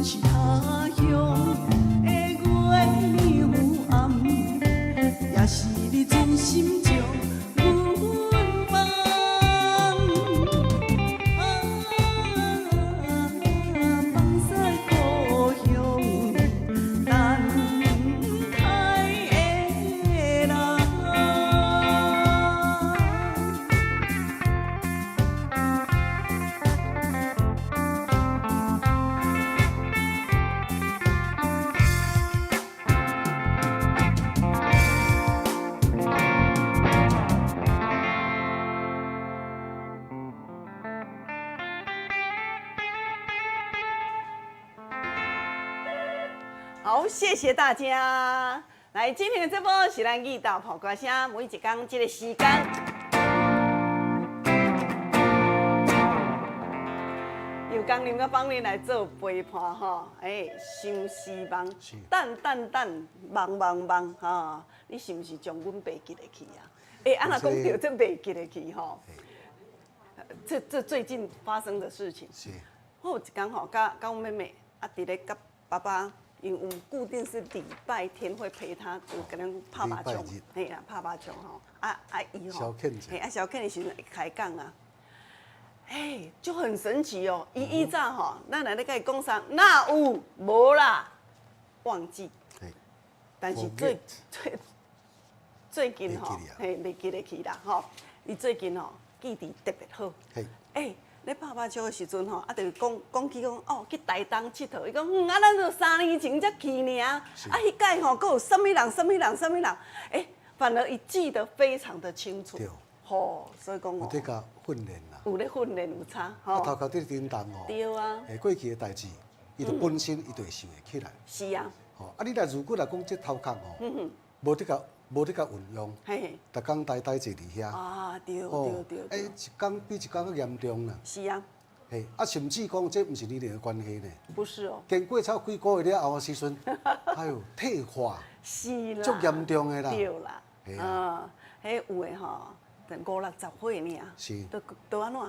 是他鄉的月亮暗，也是你真心將阮放。啊，放逝故鄉等待的人。好，謝謝大家。來，今天的節目是咱義大跑歌聲，每一工這個時間，由江林佮芳玲來做陪伴吼。欸，相思夢，等等等，夢夢夢，吼，你是毋是將阮袂記得去啊？欸，啊若講著這袂記得去吼，這最近發生的事情。我有一工吼，佮阮妹妹啊，佇咧佮爸爸。因為有固定是禮拜天會陪他，就共咱拍麻將，嘿啊，拍麻將吼，啊啊伊吼，嘿啊消遣的時陣會開講啊，欸，就很神奇哦，伊以早吼，咱來咧共伊講啥，哪有無啦，忘記，但是最最最近吼，嘿，袂記得去啦吼，伊最近吼記憶特別好，欸。咧拍麻將的時陣吼，啊，就講講起講哦，去台東𨑨迌，伊講嗯，啊，咱就3年前才去爾，啊，彼擺吼，閣有啥物人，啥物人，啥物人，欸，反而伊記得非常的清楚。吼，所以講有咧共訓練啦。有咧訓練有差，吼。啊，頭殼佇叮當吼。對啊。欸，過去的代誌，伊就本身伊就會想會起來。是啊。吼，啊，你若如果若講這頭殼吼，無咧共。無咧共運用，逐工呆呆坐佇遐。啊，對對對。欸，一工比一工閣嚴重啦。是啊。嘿，啊，甚至講這毋是年齡的關係呢。不是哦。經過差幾個月了後的時陣，哎喲，退化。是啦。足嚴重的啦。對啦。啊，彼有的吼，等五六十歲爾。是。都都按怎，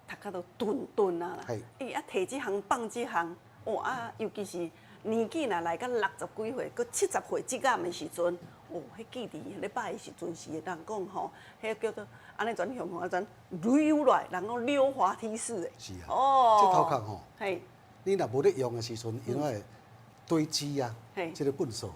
讀甲都頓頓啊啦。欸，啊，提這項放這項，哦啊，尤其是年紀若來到六十幾歲，閣70歲這間的時陣。哦，彼記佇咧擺的時陣是會當講吼，彼個叫做按呢轉向按怎溜來，人講溜滑梯式的。是啊。哦。這頭殼吼，嘿，你若無咧用的時陣，伊會堆積啊，這個糞埽。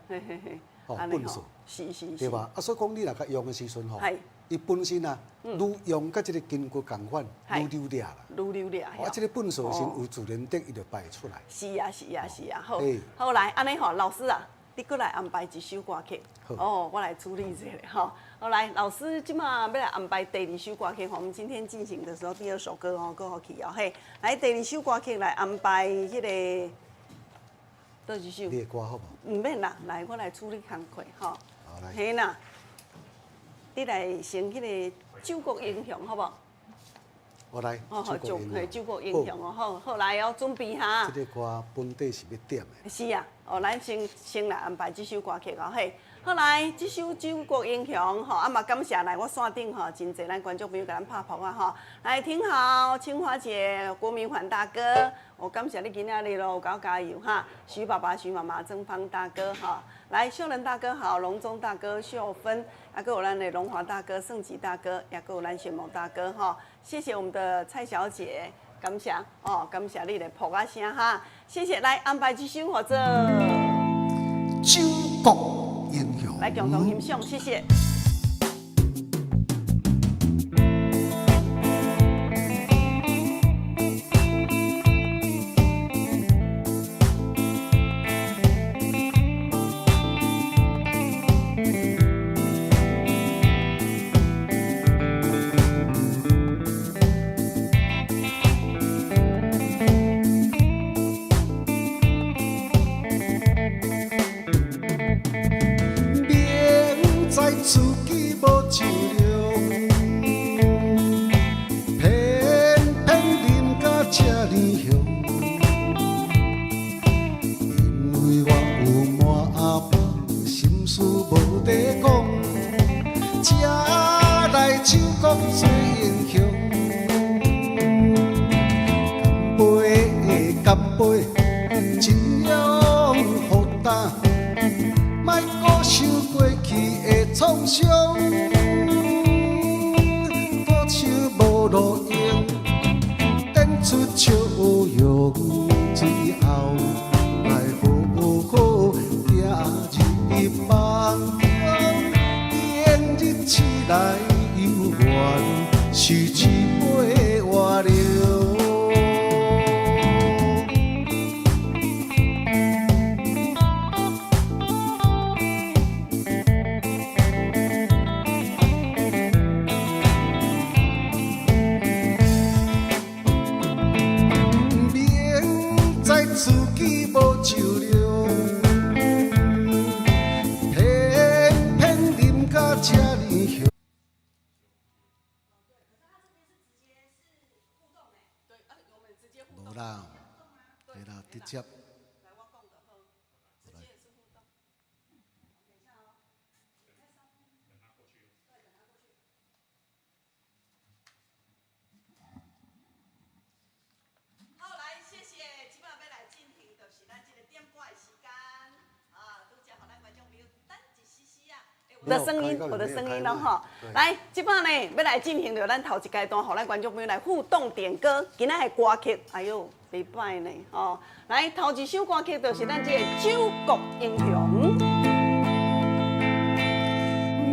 嘿嘿嘿。哦，糞埽。是是是。對吧？啊，所以講你若較用的時陣吼，伊本身啊，愈用佮這個筋骨仝款，愈溜掠啦。愈溜掠。啊，這個糞埽時有自然得，伊就排出來。是啊是啊是啊，好，好來，按呢吼，老師啊。你閣來安排一首歌曲，哦，我來處理一下吼。好來，老師這馬欲來安排第二首歌曲，我們今天進行的時候，第二首歌哦，閣予去哦嘿。來，第二首歌曲來安排彼个，佗一首？你的歌好無？毋免啦，來，我來處理工課吼。嘿啦，你來先彼个救國英雄好無？我來。哦，好，救嘿，救國英雄哦，好，好來哦，準備哈。這個歌本底是欲點的。是啊，哦，咱先先來安排這首歌曲哦，嘿，好來，這首《救國英雄》吼，啊嘛感謝來我線頂吼，真濟咱觀眾朋友共咱拍噗仔吼，來聽好，青花姐、郭明環大哥，我感謝你今仔日咯，有夠加油哈，徐爸爸、徐媽媽、曾芳大哥哈，來秀仁大哥好，龍忠大哥、秀芬，啊，閣有咱的龍華大哥、盛吉大哥，也閣有咱玄猛大哥哈，謝謝我們的蔡小姐，感謝哦，感謝你的噗仔聲哈，謝謝，來安排這首予做《救國英雄》，來共同欣賞，謝謝。明知一样予担，莫阁想过去的创伤，多像无路用，展出笑容，最后来好好行入梦中，明日起来犹原是一杯活流。明知自己無酒量，偏偏啉甲這呢雄。無啦，對啦，直接。好，來，謝謝。這擺欲來進行就是咱這個點歌的時間啊，拄才予咱觀眾朋友等一絲絲啊。我的聲音，我的聲音了哈。來，這擺呢欲來進行著咱頭一階段，予咱觀眾朋友來互動點歌。今仔的歌曲，哎喲，袂䆀呢哦。來，頭一首歌曲就是咱這個《酒國英雄》。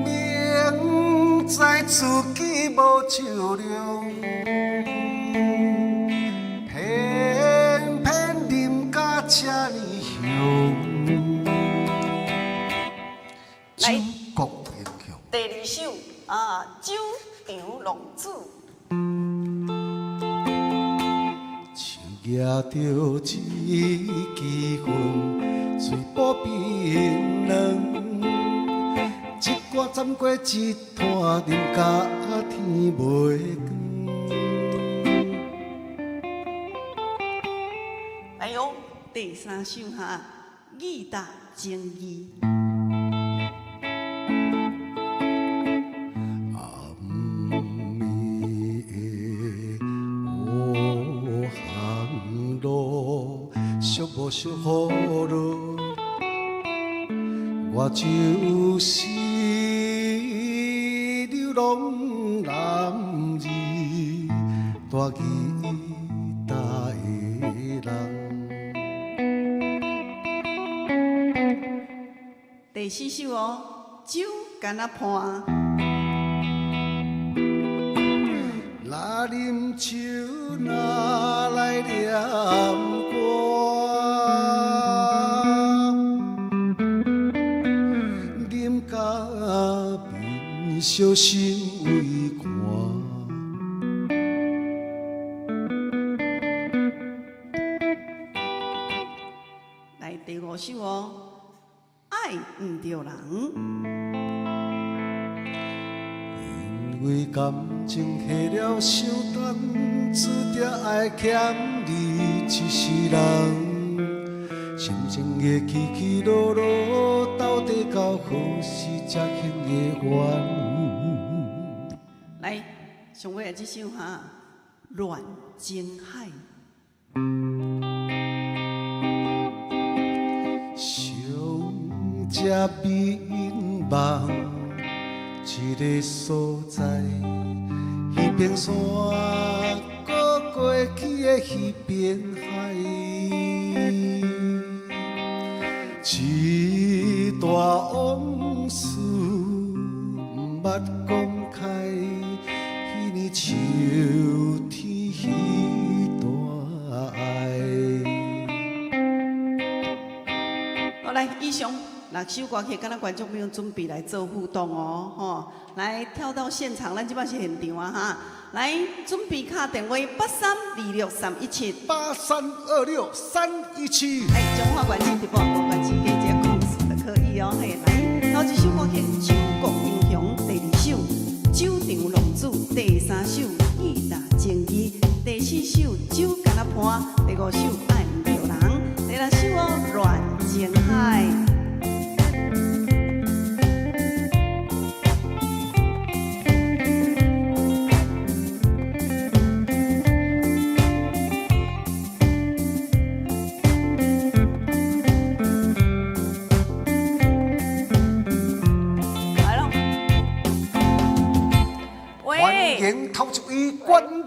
明知自己無酒量，偏偏啉甲這呢雄。來酒國英雄。第二首啊，《酒場浪子》。手举著一支烟，喙薄檳榔，一罐斩过一摊，啉甲天袂光。來喲，第三首哈，《義大情義》。暗暝的乌巷路，惜无惜雨落，我就是流浪男兒，大義大的人。第四首哦，《酒干仔伴》。若啉酒，若來念歌，啉甲面烧心胃寒。來第五首哦，《愛毋著人》。因為感情下了傷重，注定愛欠你一世人。心情的起起落落，到底到何時才肯會完？來，上尾的這首哈，《亂情海》。上這迷茫一个所在，彼邊山，閣過去的彼邊海，一段往事毋捌講開，彼年秋天彼段愛。好，來，以上六首歌曲，敢若觀眾朋友準備來做互動哦，吼，來跳到現場，咱這擺是現場啊哈，來準備敲電話8326317， 8326317。哎，彰化縣市直播，無縣市加一個空數就可以哦，嘿，來，頭一首歌曲《酒國英雄》，第二首《酒場浪子》，第三首《義大情義》，第四首《酒干仔伴》，第五首《愛毋著人》，第六首哦，《亂情海》。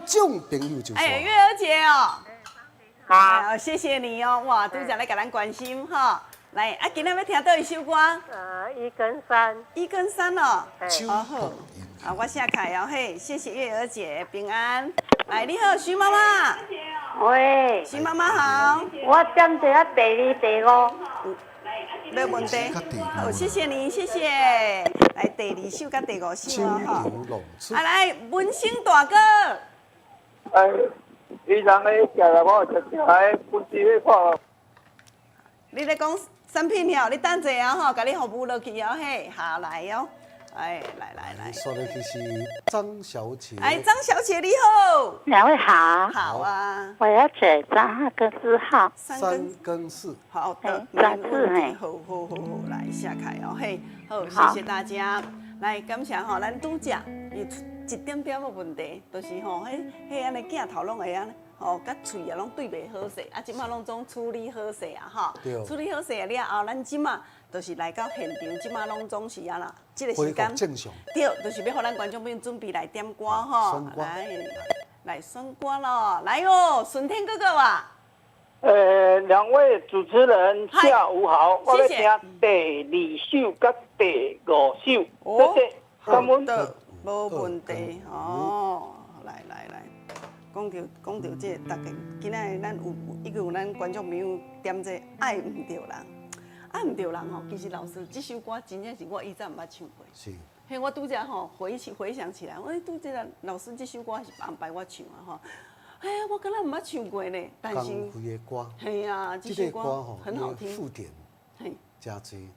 眾朋友就哎，月兒姐哦，好，哎，謝謝你哦，哇，拄才來共咱關心吼，來，啊，今仔欲聽佗一首歌？一跟三，一跟三哦，手好好托，啊，我寫開哦，嘿，謝謝月兒姐，平安。來，你好，徐媽媽，喂，徐媽媽好，我點這個第二、第五，沒問題，好，謝謝你，謝謝。來，第二首佮第五首哦，吼。龍出啊，來，文生大哥，哎，伊人咧食來，我食食的，本地咧看。你咧講產品哦，你等者啊吼，共你服務落去哦，嘿，下來哦，哎，來來來，說的就是張小姐。哎，張小姐你好，兩位好，好啊，我要寫三跟四號，三三跟跟四，好的，哎三字嘿好好好好，來寫開哦，嘿，好，謝謝大家，來感謝吼，咱拄才伊一點點的問題，就是吼，彼彼按呢鏡頭攏會按呢。吼，佮喙啊攏對袂好勢，啊，這馬攏總處理好勢啊，吼，處理好勢了後，咱這馬就是來到現場，這馬攏總是按怎，這個時間，正常，對，就是欲予咱觀眾朋友準備來點歌吼，來來選歌咯，來哦，順天哥哥啊，兩位主持人下午好，我欲聽第二首佮第五首，謝謝，好的，無問題，哦，來來來。講著講著，這個逐家今仔日咱有已經有咱觀眾朋友點這個愛毋著人，愛毋著人吼。其實老師這首歌真正是我以前毋捌唱過。是。嘿，我拄才吼回起回想起來，我拄才老師這首歌是安排我唱啊吼。哎呀，我敢若毋捌唱過呢。但是。江蕙的歌。嘿啊，這首歌吼很好聽。附點。嘿。誠濟，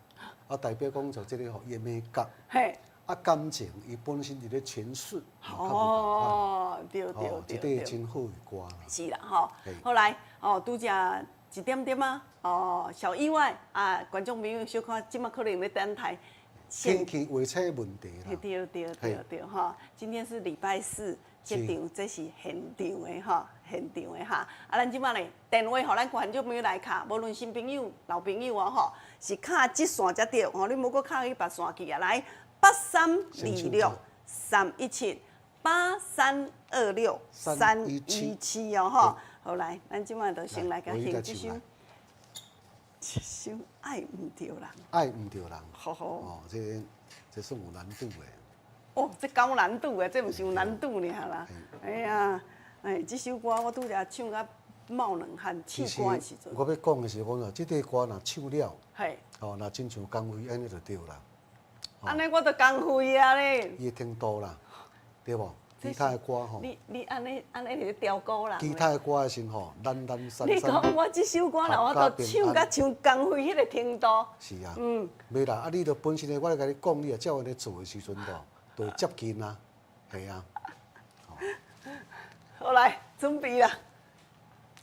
啊代表講就這個吼，伊的美感。嘿。啊，感情伊本身佇咧詮釋，哦，對對對對，這個真好的歌啦。是啦，吼，好來，哦，拄才一點點啊，哦，小意外啊，觀眾朋友小可這馬可能咧等待。天氣預測問題啦。對對對對吼，今天是禮拜四，這場這是現場的吼，現場的哈。啊，咱這馬咧電話予咱觀眾朋友來敲，無論新朋友、老朋友哦吼，是敲這線才對吼，你無閣敲去別線去啊，來。8326317，8326317哦吼，好來，咱這馬就先來共聽這首，這首愛毋著人，愛毋著人，好好，哦，這這算有難度的。哦，這夠難度的，這毋是有難度爾啦。哎呀，哎，這首歌我拄才唱甲冒冷汗，試歌的時陣。我欲講的是講啊，這個歌若唱了，嘿，哦，若親像江蕙按呢就對啦。按呢我就江蕙啊咧。伊的程度啦，對無？其他的歌吼。你你按呢按呢是調高啦。其他的歌的時吼，懶懶散散。你講我這首歌啦，我都唱甲像江蕙彼個程度。是啊。嗯。袂啦，啊，你著本身的，我咧共你講，你若照按呢做的時陣，就會接近啊，係啊。好來，準備啦。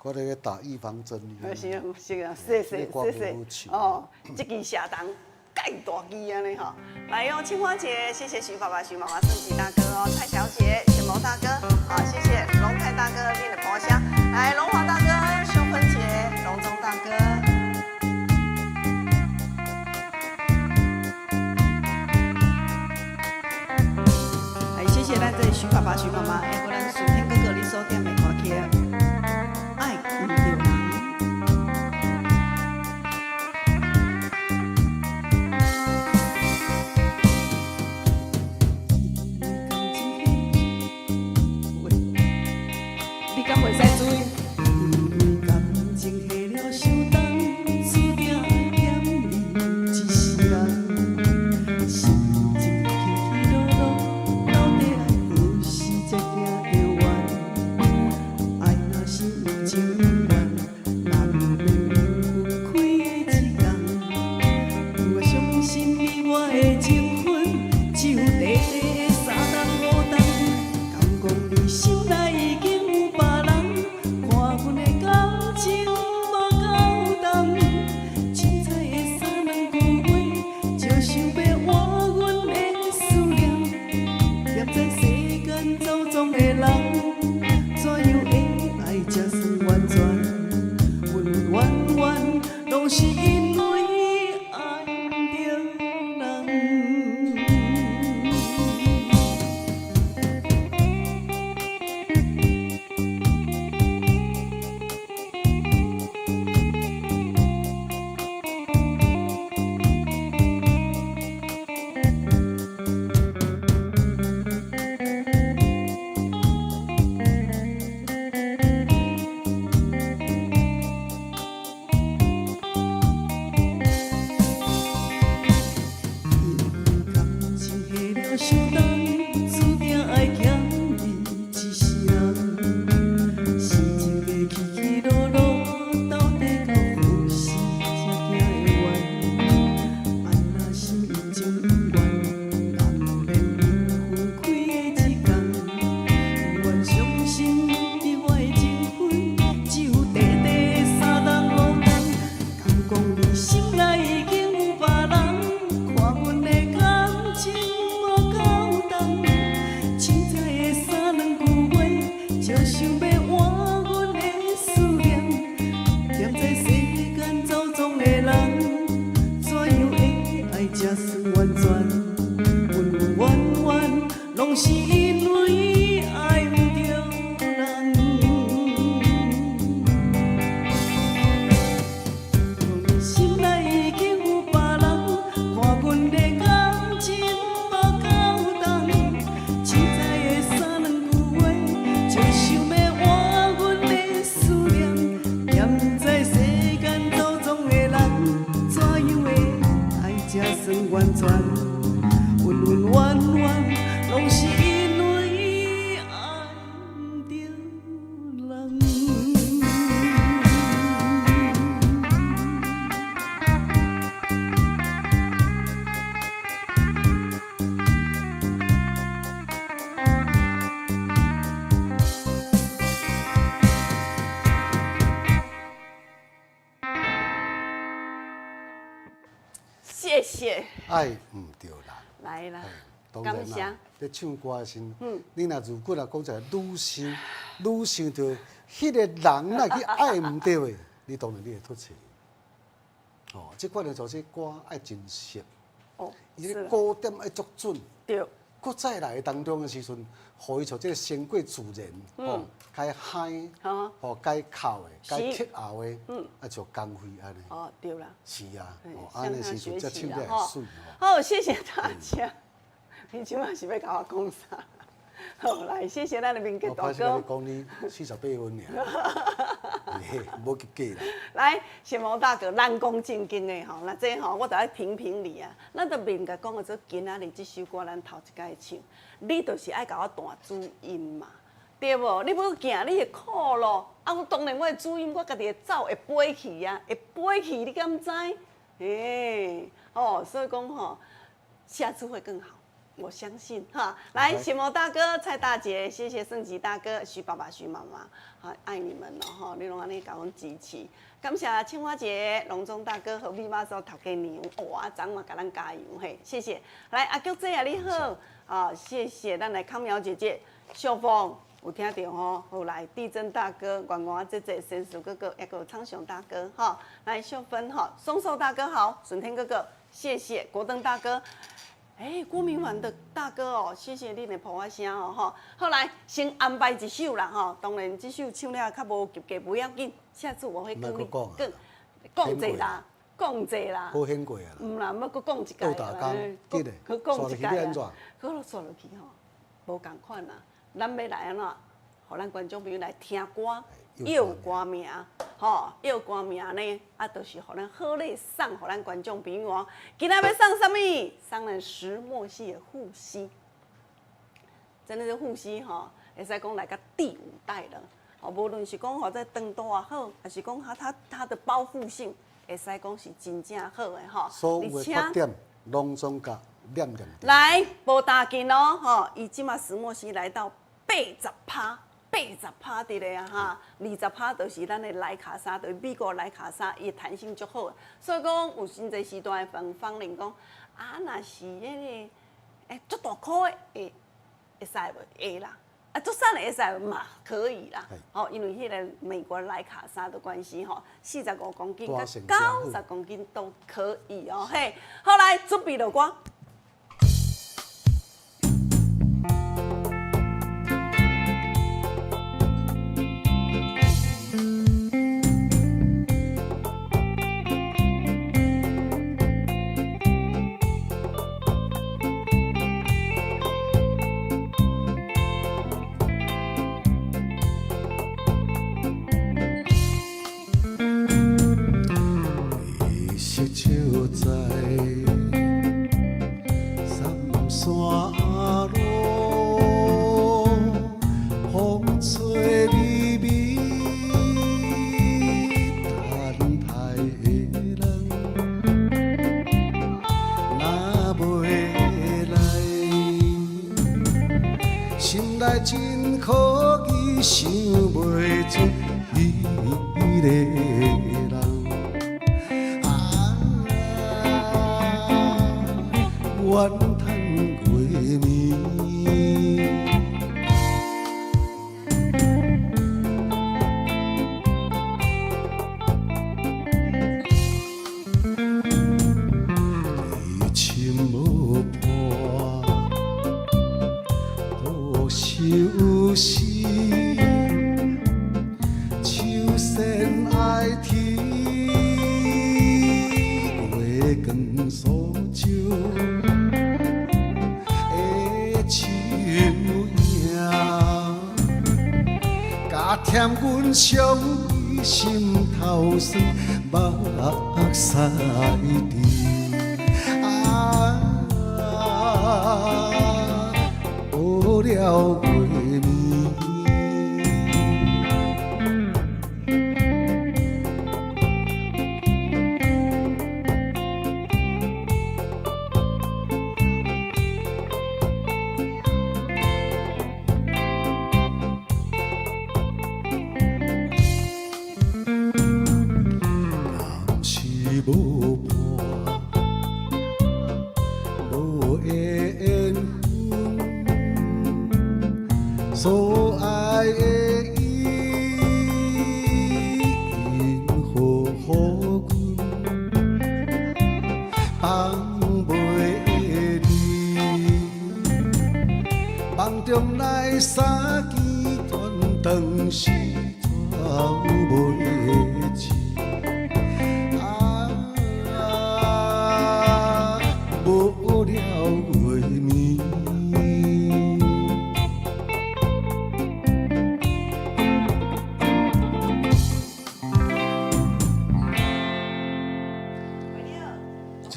我咧打預防針。是啊，是啊，謝謝謝謝。哦，這支寫重。蓋大支按呢吼，來哦，青花姐，謝謝徐爸爸、徐媽媽、盛吉大哥哦，蔡小姐、顯謀大哥，好，謝謝龍泰大哥恁的鼓聲，來龍華大哥、秀芬姐、龍中大哥，來謝謝咱這徐爸爸、徐媽媽，還有咱順天哥哥你所點的歌曲，愛毋著人。你敢袂使追？因為感情下了傷重，注定欠你一世人。心情起起落落，到底愛何時才行會完？愛若是有情緣，難免有分開的一天。我相信你我的情分，只有短短的三冬五冬。敢講你心內已經有別人？看阮的感情無夠重，凊彩的三兩句話，就想欲換阮的思念。踮在世間走撞的人，怎樣會愛才算完全？阮完完攏是因為愛毋著人。謝謝。愛毋著人。來啦，當然感謝啦。咧唱歌的時陣，你若如果若講一個愈想愈想著彼個人，若去愛毋著的，你當然你會出錯。哦，這款的就是歌愛真熟，伊個鼓點愛足準。對。閣再來當中的時陣，予伊像這個先過自然，吼，該 high，吼，該哭的，該哭喉的，啊，像江蕙按呢。哦，對啦。是啊，哦，按呢時陣才唱得會媠。好，謝謝大家。你這馬是欲共我講啥？好，來，謝謝咱的明杰大哥。我講你48分爾，嘿，無及格啦。來，謝毛大哥，咱講正經的吼，那這吼我著愛評評理啊。咱著免共講做今仔日這首歌，咱頭一擺唱，你就是愛共我彈主音嘛，對無？你欲行，你會苦咯。啊，我當然我的主音，我家己會走，會飛去啊，會飛去，你敢知？嘿，哦，所以講吼，下次會更好。我相信哈，來，謝毛大哥、蔡大姐，謝謝盛吉大哥、徐爸爸、徐媽媽，好愛你們咯吼，你攏按呢共阮支持，感謝青花姐、龍中大哥和米媽嫂頭家娘，哇，昨嘛共咱加油嘿，謝謝。來，阿菊姐啊，你好，啊，謝謝咱來康苗姐姐、秀鳳有聽著吼，好來，地震大哥、圓圓姐姐、仙樹哥哥，抑閣有昌雄大哥哈，來秀芬哈，松壽大哥好，順天哥哥，謝謝國登大哥。哎，郭明環的大哥哦，謝謝你的抱我聲哦，吼。好來，先安排一首啦，吼。當然這首唱了較無及格，不要緊，下次我會更更講濟啦，講濟啦。好顯過啊。毋啦，欲閣講一擺啦。閣講一擺啊。閣煞落去吼，無仝款啦。咱欲來按怎？予咱觀眾朋友來聽歌，唱歌名，吼，唱歌名呢？啊，就是予咱好禮送予咱觀眾朋友哦。今仔欲送啥物？送咱石墨烯的護膝，真的是護膝吼，會使講來到第五代了。哦，無論是講吼這長度也好，還是講它的包覆性，會使講是真正好的吼。所有的缺點攏總共念念。來，無打緊哦，吼，伊這馬石墨烯來到80%。80%佇咧啊哈，20%就是咱的萊卡紗，就是美國萊卡紗，伊的彈性足好。所以講有真濟時段的芳玲講，啊，若是彼個足大箍的會會使無？會啦，啊，足細的會使無嘛？可以啦。吼，因為彼個美國萊卡紗的關係吼，45公斤佮90公斤都可以哦。嘿，好來準備落歌。心內真可疑，想袂出彼个人。啊，怨叹月暝。痴情無伴，多相思。秋山愛天，月光所照的樹影，加添阮傷悲心頭酸，目屎滴。啊，無聊月暝。敢是無伴，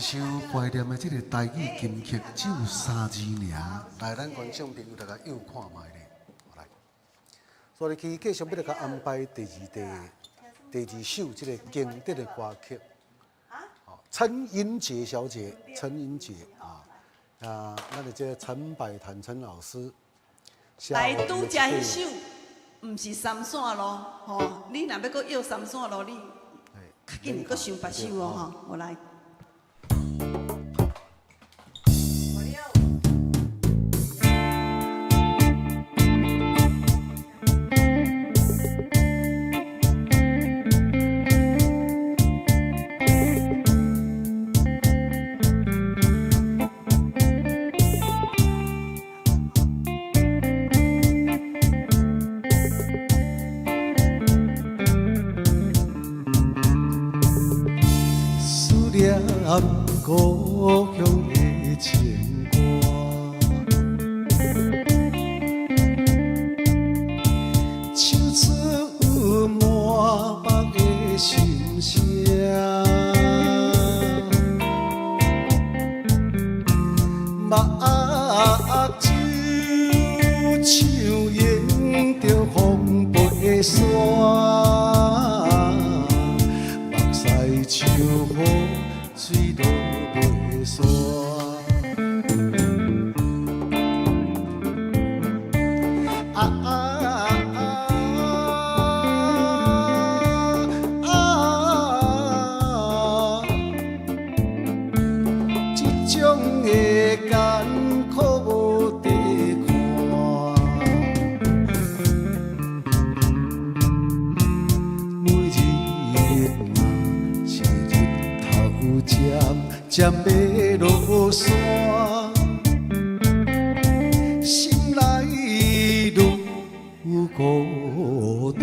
一首懷念的這个台語金曲，只有三字爾。來，咱觀眾朋友大家又看覓咧，來。所以去繼續欲來共安排第二第第二首這个經典的歌曲。陳英傑小姐，陳英傑啊，啊，咱的這个陳百潭陳老師。來拄才彼首，毋是三線路吼，你若欲閣約三線路，你較緊閣想別首哦吼，我來。思念故鄉的情歌，唱出滿腹的心聲。目睭像迎著風飛沙，目屎像雨水落袂煞。啊啊啊啊！這種的艱苦無得看，每日若是日頭漸漸欲落山，心內愈孤單。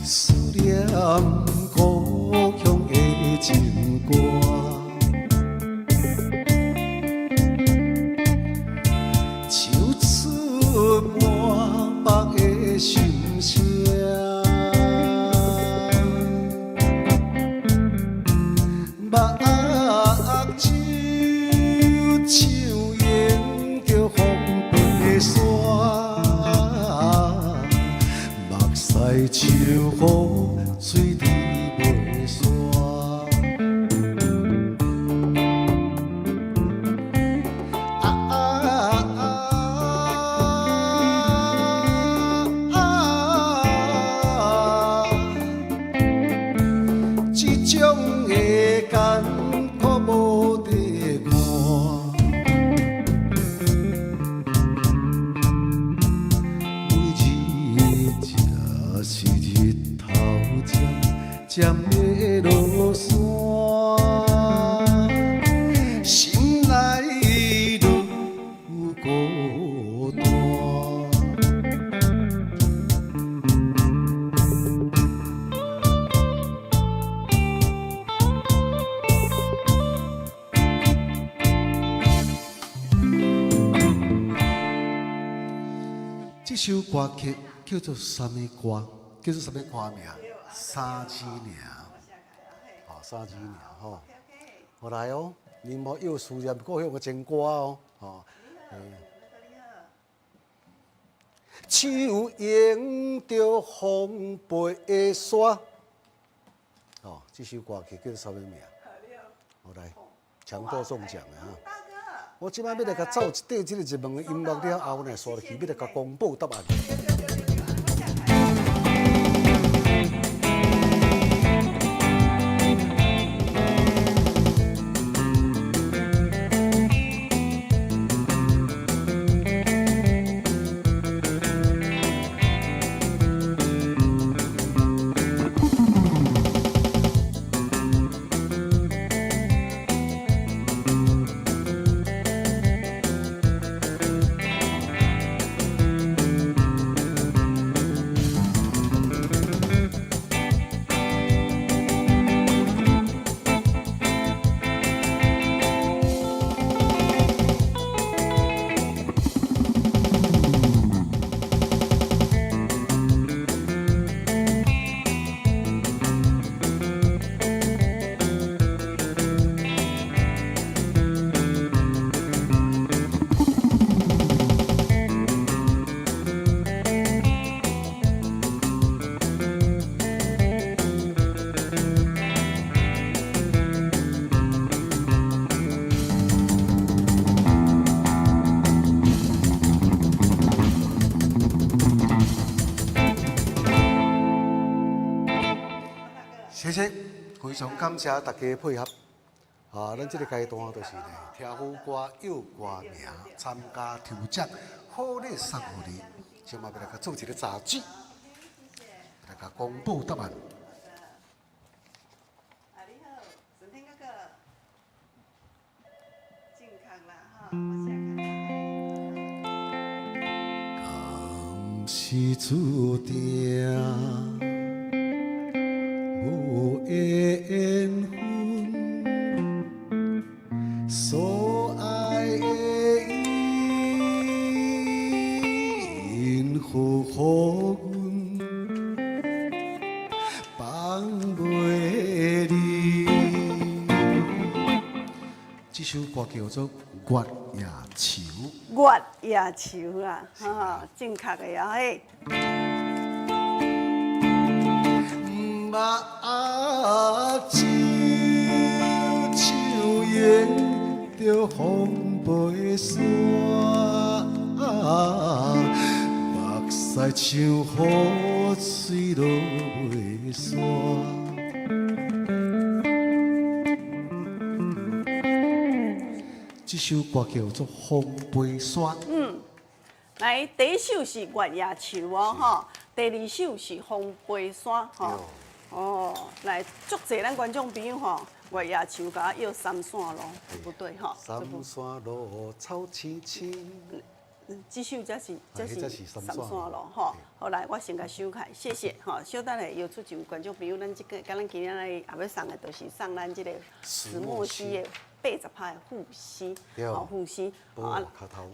思念故鄉的情歌，唱出滿腹的心聲。目睭像迎著風飛沙，目屎像雨水滴袂煞。啊啊啊啊！這種的艱苦無得看，每日若是日頭漸漸欲落山，心內愈孤單。這首歌曲叫做啥物歌？叫做啥物歌名？三字爾。哦，三字爾吼。好來哦，你莫臆思念故鄉的情歌哦，吼。手迎著風飛沙。哦，這首歌曲叫做啥物名？好來，搶答中獎的哈。我這擺欲來共走一塊這个熱門的音樂了後呢，煞落去欲來共公布答案。實非常感謝大家的配合。啊，咱這个階段就是呢，聽好歌、約歌名、參加抽獎，好禮送予你。先嘛欲來共做一个雜誌，來共公布答案。啊，你好，順天哥哥，正確啦，吼，我寫卡。敢是注定無緣分，所愛的伊，因何予阮放袂離？這首歌叫做《月夜愁》。月夜愁啦，吼，正確的啊，嘿。目睭像迎著風飛沙，目屎像雨水落袂煞。這首歌叫做《風飛沙》。來，第一首是月夜愁哦，吼，第二首是風飛沙，吼。哦，來，足濟咱觀眾朋友吼，月夜愁共我約三線路，不對吼。三線路草青青。這首才是才是彼才是三三線線路吼。好來，我先共收起來，謝謝吼。小等下搖出一位觀眾朋友，咱這個佮咱今仔日也欲送的，就是送咱這個石墨烯的80%的護膝，吼護膝，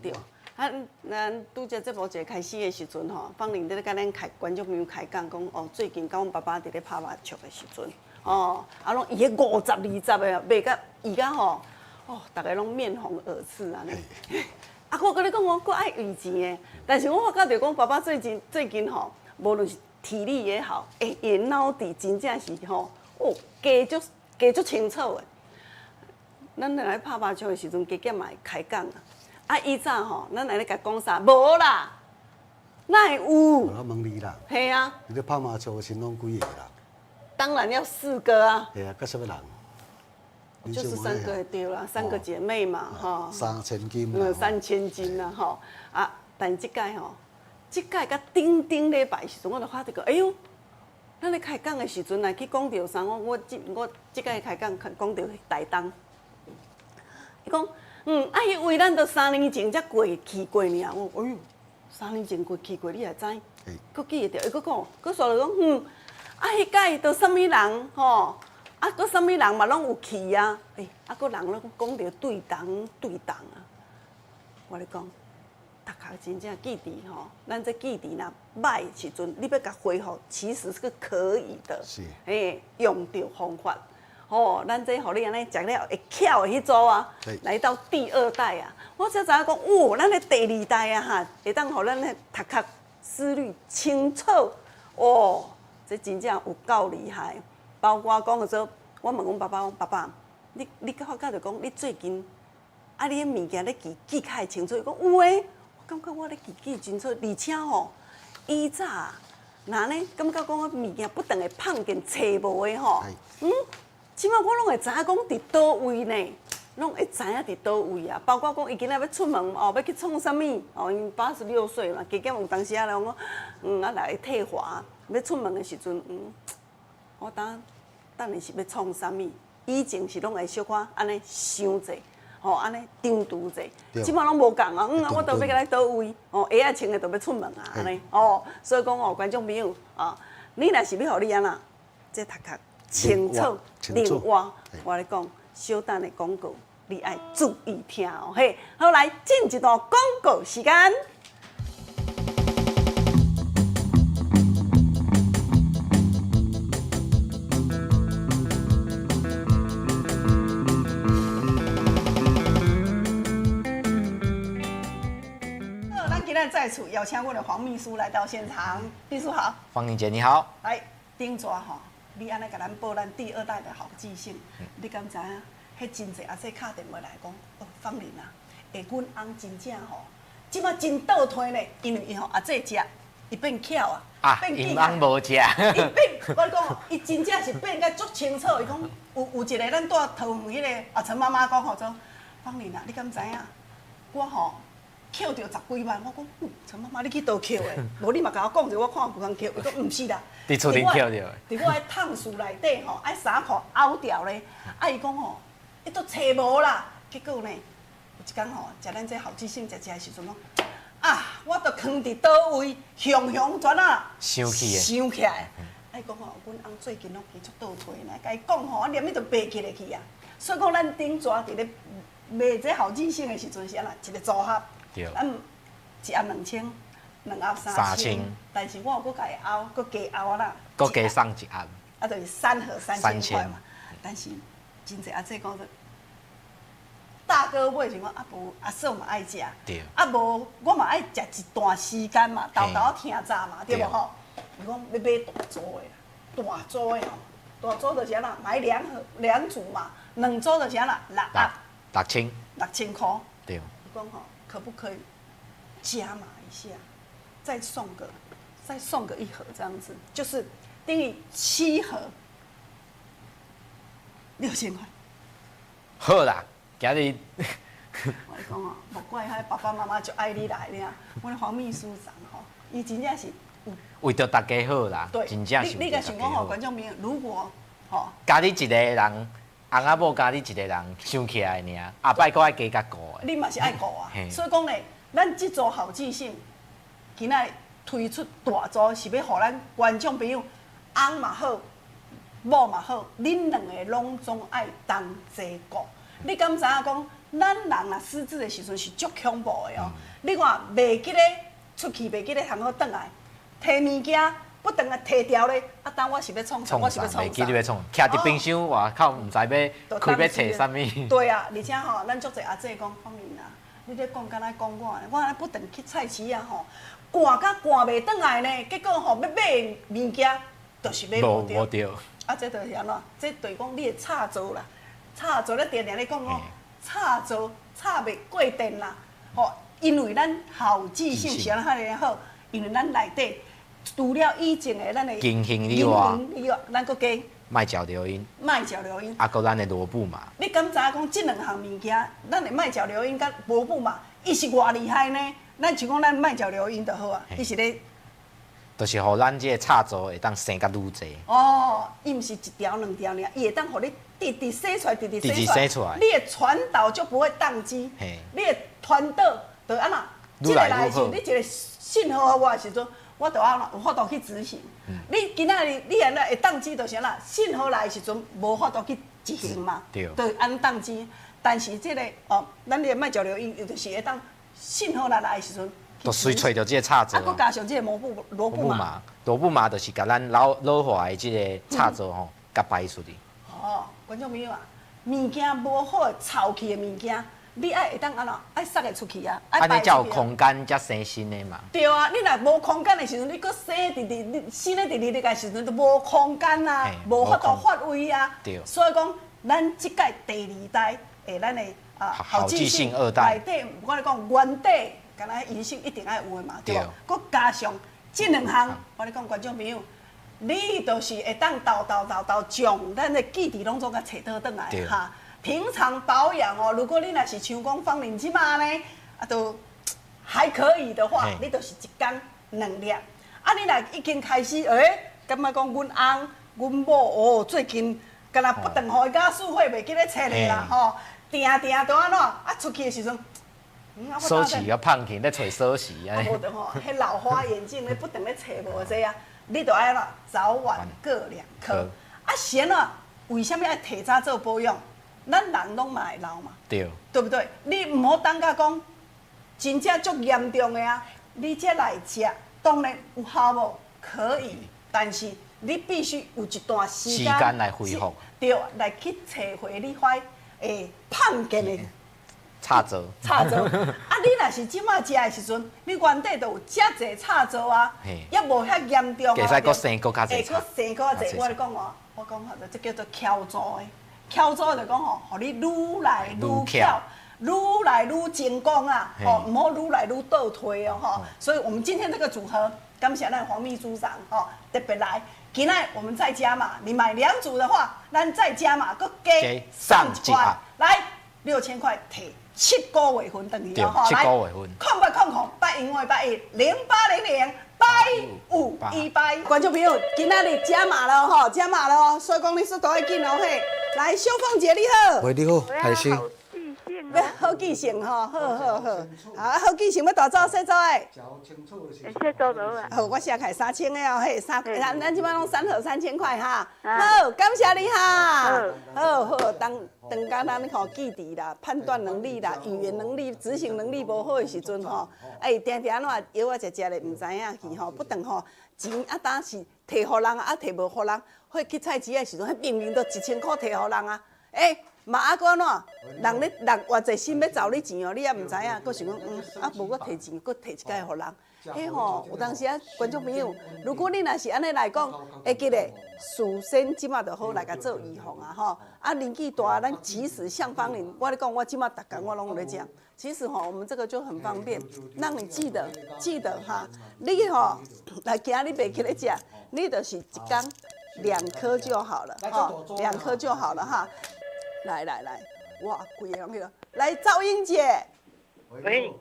對。啊，咱拄才節目一開始的時陣吼，芳玲佇咧佮咱開觀眾朋友開講，講哦，最近佮阮爸爸佇咧拍麻將的時陣，哦，啊，攏伊彼五十二十的，賣甲伊甲吼，哦，逐个攏面紅耳赤按呢。啊，我佮你講，我閣愛為錢的，但是我發覺著講，爸爸最近最近吼，無論是體力也好，欸，伊的腦袋真正是吼，哦，加足加足清楚的。咱來拍麻將的時陣，加減嘛會開講啊。啊，以早吼，咱來咧共講啥？無啦，哪會有？我問你啦。嘿啊。你咧拍麻將的時攏幾個啦？當然要四個啊。嘿啊，佮啥物人？就是三個對啦，三個姐妹嘛，吼。三千金。嗯，三千金啦，吼。啊，但這屆吼，這屆佮頂頂禮拜時陣，我就發覺講，哎喲，咱咧開講的時陣，來去講著啥？我我這我這屆開講講著台東。伊講。嗯，啊，彼位咱都3年前才過去過爾，我哎喲，三年前過去過，你也知？閣記會著，伊閣講，閣煞落講，嗯，啊，彼屆都啥物人吼？啊，閣啥物人嘛攏有去啊？欸，啊，閣人攏講著對同對同啊！我咧講，頭殼真正記佇吼，咱這記佇若䆀時陣，你欲共恢復，其實是可以的。是。欸，用著方法。吼，咱這予你按呢食了會巧的彼組啊，來到第二代啊，我才知影講，哇，咱的第二代啊哈，會當予咱的頭殼思慮清楚，哦，這真正有夠厲害。包括講說，我問阮爸爸，講爸爸，你你發覺著講，你最近啊，你的物件咧記記較會清楚。伊講有的，我感覺我咧記記清楚，而且吼，以早若呢，感覺講我物件不斷會碰見揣無的吼，嗯。這擺我攏會知影講佇佗位呢，攏會知影佇佗位啊。包括講伊今仔欲出門哦，欲去創啥物哦？𪜶86歲嘛，加減有當時仔咧講，嗯，啊來退化，欲出門的時陣，嗯，我等等下是欲創啥物？以前是攏會小可按呢想者，吼，按呢張櫥者，這擺攏無仝啊。嗯，我都欲來佗位？哦，鞋仔穿的就欲出門啊，按呢哦。所以講哦，觀眾朋友啊，你若是欲予你按怎，這頭殼清楚、靈活，我咧講，小等的廣告，你愛注意聽哦。嘿，好來進一段廣告時間。好，咱今日再次邀請阮的黃秘書來到現場。秘書好。芳玲姐你好。來，頂逝吼。你按呢共咱報咱第二代的好記性，你敢知影？彼真濟阿姊敲電話來講，哦，芳玲啊，欸，阮翁真正吼，這擺真倒退呢，因為伊吼阿姊食伊變巧啊，啊，變𪜶翁無食。伊變，我講，伊真正是變甲足清楚。伊講有一个咱住桃園彼个啊陳媽媽講吼，說芳玲啊，你敢知影？我吼抾著十幾萬，我講陳媽媽你去佗抾的？無你嘛共我講者，我看有通抾。伊講毋是啦，佇厝頂抾著的。佇我的硩欶內底吼，愛衫褲拗掉咧。啊，伊講吼，伊都揣無啦。結果呢，有一工吼，食咱這好記性食食的時陣，講啊，我都囥佇佗位，雄雄全啊想起的想起來。啊，伊講吼，阮翁最近攏去足倒退呢，共伊講吼，啊，連伊都袂記得去啊。所以講，咱頂逝佇咧賣這好記性的時陣是按怎一個組合，咱一盒2000，兩盒三千，但是我有閣共伊拗，閣加拗啦，閣加送一盒，啊，就是三盒3000塊嘛。但是真濟阿姐講說，大哥買是講啊無阿嫂嘛愛食，啊無我嘛愛食一段時間嘛，沓沓仔聽早嘛，對無吼？伊講欲買大組的啦，大組的吼，大組就是按怎買兩盒兩組嘛，兩組就是按怎六盒，六千，6000塊。對。伊講吼，可不可以加碼一下，再送個一盒這樣子，就是等於七盒6000塊。好啦，今日我講哦，莫怪彼爸爸媽媽就愛你來咧。阮黃秘書長吼，伊真正是有為著大家好啦，對，真正是你你共想講吼，觀眾朋友，如果吼，加你一個人，翁仔某加你一個人想起來爾，後擺閣愛加較顧的。你嘛是愛顧啊，所以講咧，咱這組好記性，今仔推出大組是欲予咱觀眾朋友，翁嘛好，某嘛好，恁兩个攏總愛同齊顧。你敢知影講，咱人若失智的時陣是足恐怖的哦。你看，袂記咧出去，袂記咧通好轉來，提物件不轉來提掉咧，啊，當我是欲創啥？我是欲創啥？袂記你欲創，徛佇冰箱外口，毋知欲開欲揣啥物。對啊，而且吼，咱足濟阿姐講，芳玲啊，你咧講敢若講我，我按呢不斷去菜市仔吼，趕甲趕袂轉來呢，結果吼欲買物件，就是買無著。啊，這就是按怎？這就是講你的插座啦，插座咧定定咧講講，插座插袂過電啦，吼，因為咱好記性是按怎遐爾好，因為咱內底除了以前的咱的銀杏以外，以外，咱閣加麥角硫因，麥角硫因，啊，閣咱的羅布麻。你敢知影講這兩項物件，咱的麥角硫因佮羅布麻，伊是偌厲害呢？咱就講咱麥角硫因就好啊，伊是咧，就是予咱這個插座會當生較愈濟。哦，伊毋是一條兩條爾，伊會當予你直直洗出來，直直洗出來，你的傳導就不會當機，你的傳導就按怎？愈來愈好。你一個信號予我的時陣，我就按怎有法度去執行。你今仔日你按怎會當機，就是按怎信號來的時陣無法度去執行嘛，就按當機。但是這個哦，咱的麥角硫因，就是會當信號來來的時陣，就隨揣著這個插座。啊，閣加上這個羅布麻，羅布麻就是共咱老化的這個插座吼，共排出去。哦，觀眾朋友啊，物件無好臭氣的物件，你愛會當按怎？愛捒會出去啊！按呢才有空間，才生新的嘛。對啊，你若無空間的時陣，你閣生佇佇你新的佇佇個時陣，就無空間啊，無法度發揮啊。對。所以講，咱這屆第二代的咱的啊好記性二代內底，我咧講原底，敢若銀杏一定愛有的嘛，對無？閣加上這兩項，我咧講觀眾朋友，你就是會當沓沓沓沓將咱的記憶攏總共揣倒轉來哈。平常保養哦，如果你若是像講芳玲這馬呢，啊都還可以的話，你就是一工兩粒。啊，你若已經開始，欸，感覺講阮翁、阮某哦，最近敢若不斷予伊家輸血，袂記咧揣咧啦吼，定定都按怎？啊，出去的時陣，鎖匙閣放去咧揣鎖匙啊，無就吼，彼老花眼鏡咧不斷咧揣無這啊，你就愛按怎？早晚各兩顆。啊，是按怎？為啥物愛提早做保養？咱人攏嘛會老嘛，對，對不對？你毋好等到講真正足嚴重的啊，你才來食，當然有效無？可以，但是你必須有一段時間來恢復，對，來去揣回你塊會胖健的插座。插座啊！你若是這馬食的時陣，你原底就有遮濟插座啊，也無遐嚴重啊。會使閣生閣較濟，會閣生閣較濟。我咧講哦，我講吼，這叫做巧組的。巧組就講吼，予你愈來愈巧，愈來愈成功啊！吼，毋好愈來愈倒退哦！吼，所以我們今天這個組合，感謝咱黃秘書長吼，特別來。今仔我們再加碼，你買兩組的話，咱再加碼，閣加送一塊，來6000塊提7個月份轉去哦，七個月份。0800 0805 81518。觀眾朋友，今仔日加碼了吼，加碼了哦，所以講你速度愛緊哦嘿。來，秀鳳姐你好。喂，你好，開心。欲好記性吼，好好好，啊好記性欲大組細組的？細組就好啊。好，我寫開3000个哦，嘿，三，咱咱這擺攏三盒3000塊哈。好，感謝你哈。好好，當當甲咱吼記憶啦、判斷能力啦、語言能力、執行能力無好的時陣吼，哎，定定按怎藥仔食食咧，毋知影去吼，不但吼錢啊，當是提予人啊，提無予人，彼去菜市仔的時陣，彼明明都1000箍提予人啊，欸。嘛啊，閣按怎？人咧人偌濟心欲找你錢哦，你也毋知影，閣想講嗯，啊無我提錢，閣提一擺予人。彼吼有當時啊，觀眾朋友，如果你若是按呢來講，會記得事先這馬就好來共做預防啊吼。啊年紀大，咱其實像芳玲，我咧講，我這馬逐工我攏有咧食。其實吼，我們這個就很方便，讓你記得記得哈。你吼來今日袂記咧食，你就是一工兩顆就好了，吼，兩顆就好了哈。來來來，哇，規个攏彼囉。來，趙英姐。喂，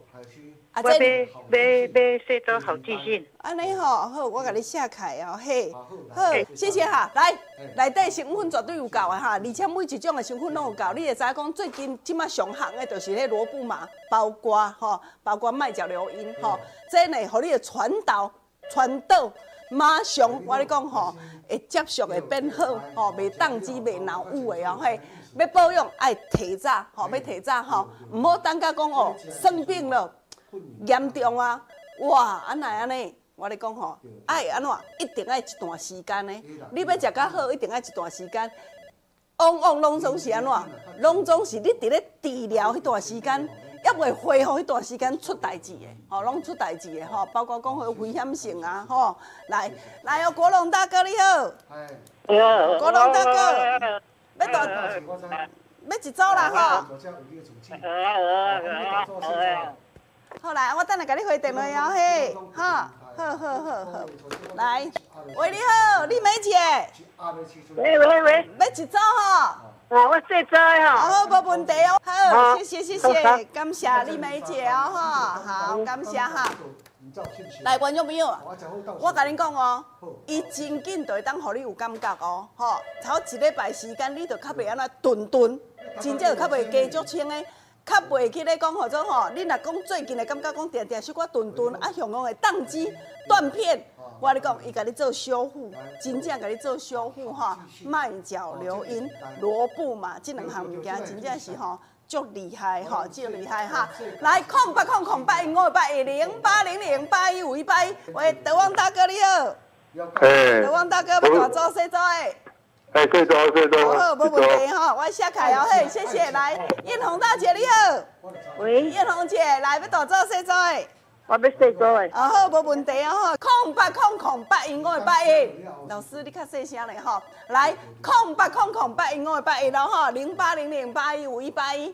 我欲欲欲細組好記性。按呢吼，好，我共你寫開哦，嘿，好，謝謝哈。來，內底成分絕對有夠的哈，而且每一種的成分攏有夠。你會知影講最近這馬上紅的，就是彼羅布麻，包括吼，包括麥角硫因吼，這呢，予你的傳導傳導。馬上，我咧講吼，會接觸會變好，吼，袂當機袂腦霧的哦，嘿，欲保養愛提早，吼，欲提早吼，毋好等甲講哦，生病了，嚴重啊，哇，按哪會按呢？我咧講吼，愛按怎？一定愛一段時間的，你欲食較好，一定愛一段時間。往往攏總是按怎？攏總是你佇咧治療彼段時間。猶未恢復彼段時間出代誌的，吼，攏出代誌的，吼，包括講彼危險性啊，吼，來來哦，國龍大哥你好，國龍大哥，欲大欲一組啦，吼，好來，我等下共你回電話哦，嘿，好，好好好好，來，喂，你好，麗梅姐，喂喂喂，欲一組吼。啊，我細組的吼。好，無問題哦。好，謝謝謝謝，感謝麗梅姐哦，哈，好，感謝哈。來，觀眾朋友，我共恁講哦，伊真緊就會當予你有感覺哦，吼，頭一禮拜時間你就較袂按怎頓頓，真正就較袂加足清的，較袂去咧講號做吼。你若講最近的感覺講定定小可頓頓，啊，雄雄會當機斷片。我咧講，伊共你做修復，真正共你做修復吼，麥角硫因、羅布麻這兩項物件，真正是吼足厲害吼，足厲害哈！來，0800 8158 1080081518，喂，德旺大哥你好，德旺大哥欲大組細組的？哎，細組細組。好，無問題吼，我寫開哦嘿，謝謝。來，艷紅大姐你好，喂，艷紅姐，來欲大組細組的？我欲細組的。哦好，無問題哦吼，0800 8158 1，老師你較細聲咧吼，來，0800 8158 1咯吼，0800 815181。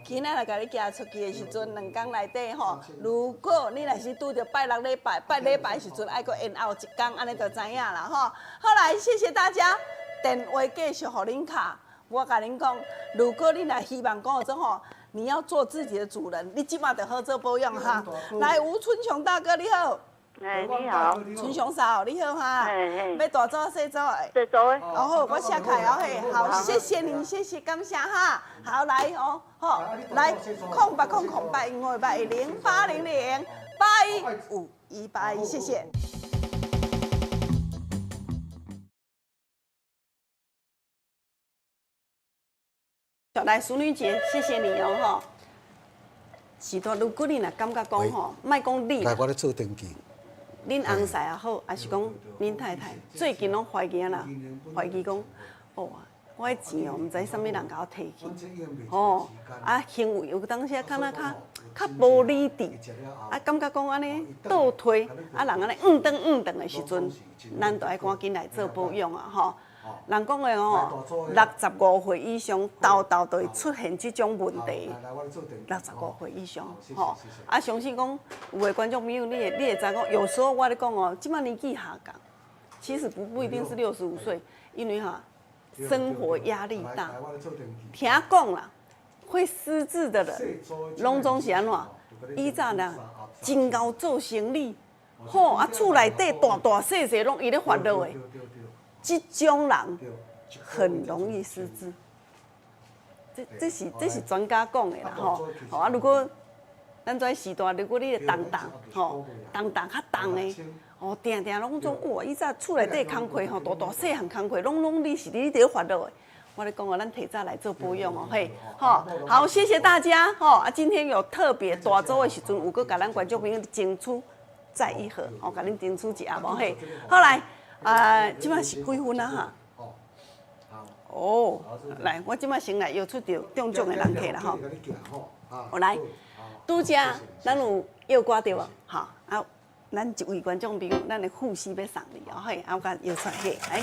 今仔日共你行出去的時陣，兩工內底吼，如果你若是拄著拜六禮拜，拜禮拜時陣愛閣延後一工，按呢就知影啦吼。好來，謝謝大家，電話繼續予恁敲，我共恁講，如果你若希望講做吼。你要做自己的主人，你這馬就好做保養哈。來，吳春雄大哥你好，哎你好，春雄嫂你好哈，欲大組細組的？細組的。哦好，我寫開哦嘿，好，謝謝你，謝謝感謝哈。好來哦，好來，0800 8158 10800 815181，謝謝。來，淑女姐，謝謝你哦，吼。是多，如果你若感覺講吼，莫講你，來，我咧做登記。恁翁婿也好，抑是講恁太太，最近攏懷疑啦，懷疑講，哦，我的錢哦，毋知啥物人共我提去，吼，啊，行為有當時啊，敢若較較無理智，啊，感覺講按呢倒退，啊，人按呢轉轉轉的時陣，咱就愛趕緊來做保養啊，吼。人講的哦，65歲以上，沓沓就會出現這種問題。65歲以上，吼，啊，相信講有的觀眾朋友，你會知講，有時候我咧講哦，這擺年紀下降，其實不一定是65歲，因為哈生活壓力大。聽講啦，會失智的人，攏總是按怎？以前啦，真𠢕做生理，吼啊，厝內底大大細細攏伊咧煩惱的。這種人很容易失智，這是專家講的啦吼。吼啊，如果咱這時代，如果你的重擔吼，重擔較重的，哦，定定攏總哇，以前厝內底工課吼，大大細項工課，攏你是你佇咧煩惱的。我咧講哦，咱提早來做保養哦，嘿，吼，好，謝謝大家，吼啊，今天有特別大組的時陣，有閣共咱觀眾朋友爭取再一盒，哦，共恁爭取一盒無嘿，好來。啊，這擺是幾分啊？哈？哦，來，我這擺先來邀出著中獎的人客啦，吼。哦，來，拄才咱有邀歌對無？吼，啊，咱一位觀眾朋友，咱的護士欲送你哦，嘿，啊，我共邀出來，嘿，來。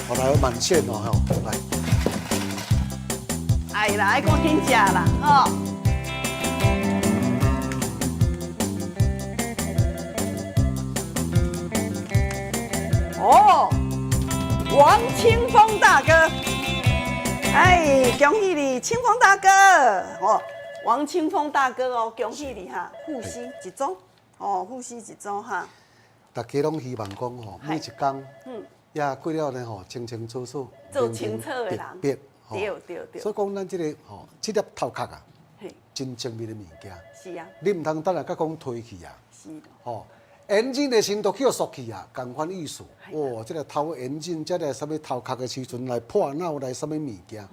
好，來滿線哦，吼，來。哎啦，愛趕緊食啦，吼。哦，王清峰大哥，哎，恭喜你，清峰大哥！哦，王清峰大哥哦，恭喜你哈，護膝一組，哦，護膝一組哈。大家攏希望講吼，每一工，也過了呢吼，清清楚楚，做清楚的人，對對對。所以講，咱這個吼，這粒頭殼啊，真精密的物件。是啊。你毋通等下閣講推去啊。是。吼。眼鏡的時都去予縮去啊，仝款意思。哦，這個頭眼鏡，這個啥物頭殼的時陣來破腦來啥物物件，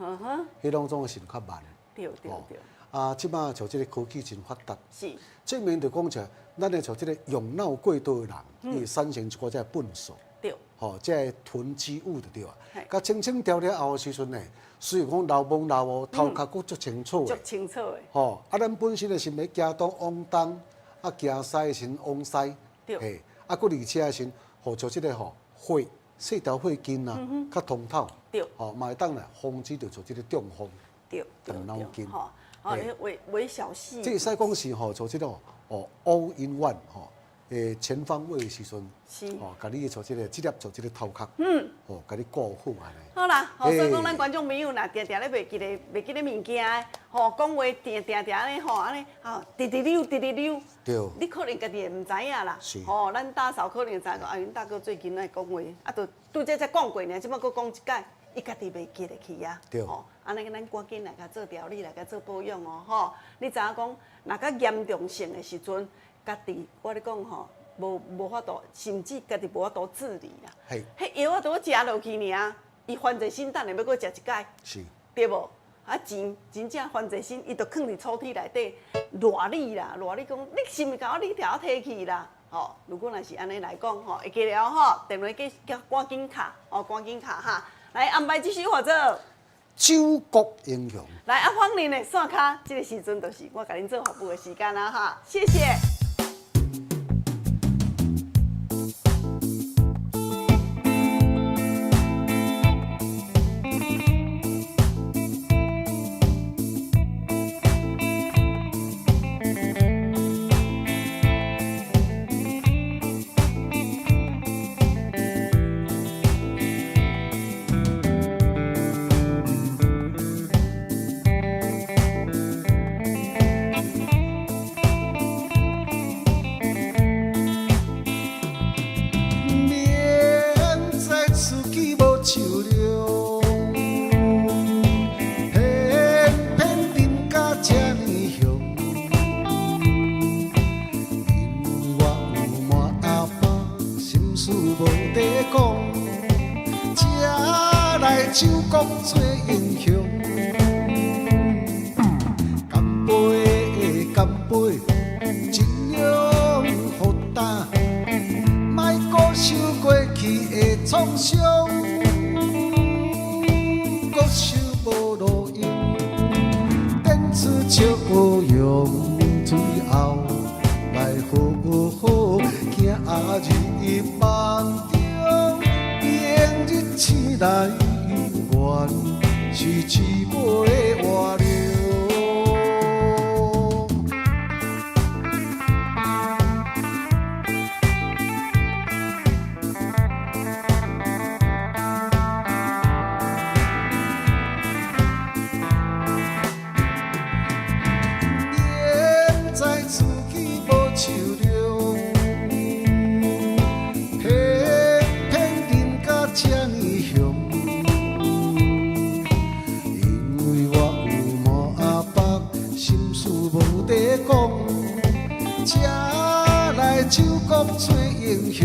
彼攏總是較慢。對對對。啊，這擺像這個科技真發達。是。證明就講起來，咱的像這個用腦過度的人，伊會產生一寡這個笨手。對。吼，這個囤積物就對啊。佮清清掉了後的時陣呢，雖然講流毛流哦，頭殼閣足清楚的。足清楚的。吼，啊，咱本身就是欲行東往東，啊，行西的時往西。嘿，啊，閣而且是，予像這個吼血，細條血筋啊，較通透，吼，嘛會當來防止著像這個中風，動腦筋，吼，微微小細。這會使講是吼，像這個哦，all in one 吼，全方位的時陣，吼，共你像這個這粒像這個頭殼，吼，共你顧好按呢。好啦，好，所以講咱觀眾朋友若定定咧袂記得袂記得物件，吼，講話定定定按呢吼，按呢吼，直直溜直直溜，你可能家己會毋知影啦。吼，咱大嫂可能知影講，啊，恁大哥最近愛講話，啊，就拄才才講過爾，這擺閣講一擺，伊家己袂記得去啊。吼，按呢咱趕緊來共做調理，來共做保養哦，吼。你知影講，若較嚴重性的時陣，家己我咧講吼，無法度，甚至家己無法度自理啦。彼藥仔都食落去爾。伊犯罪心，等下欲閣食一擺，對無？啊錢真正犯罪心，伊就囥佇抽屜內底，賴你啦，賴你講，你是毋是共我你條提去啦？吼，如果若是按呢來講吼，會記得吼，電話叫趕緊敲，哦，趕緊敲哈。來安排這首號做《酒國英雄》。來，阿芳玲的線跤，這個時陣就是我共恁做服務的時間啦哈，謝謝。酒國做英雄，乾杯，乾杯，盡量予干，莫顧想過去的創傷，閣想無路用，展出笑容，最後來夢中，明日醒來猶原是一尾活龍。明知自己無手量，偏偏啉甲這呢凶。因為我有滿腹心事無得講，才來酒國做英雄。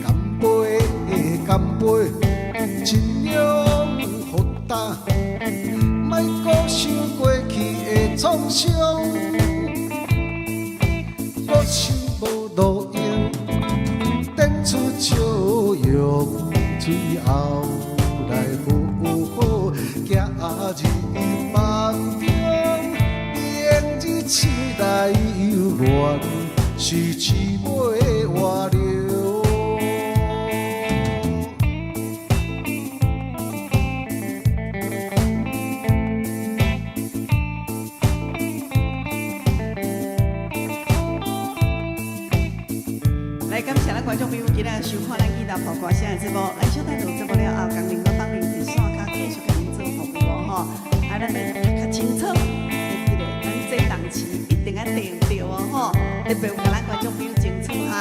乾杯，乾杯，盡量予焦。莫閣想過去的創傷，閣想無路用，展出笑容，最後來好好行入夢中，明日醒來猶原是一尾活龍。來感謝咱觀眾朋友今仔收看咱吉他播歌聲的節目，咱小等落節目了後，工人佮芳玲佇線跤繼續共恁做服務哦吼。啊，咱欲讀較清楚，會記得咱這檔次一定愛訂著哦吼，特別有共咱觀眾朋友爭取哈。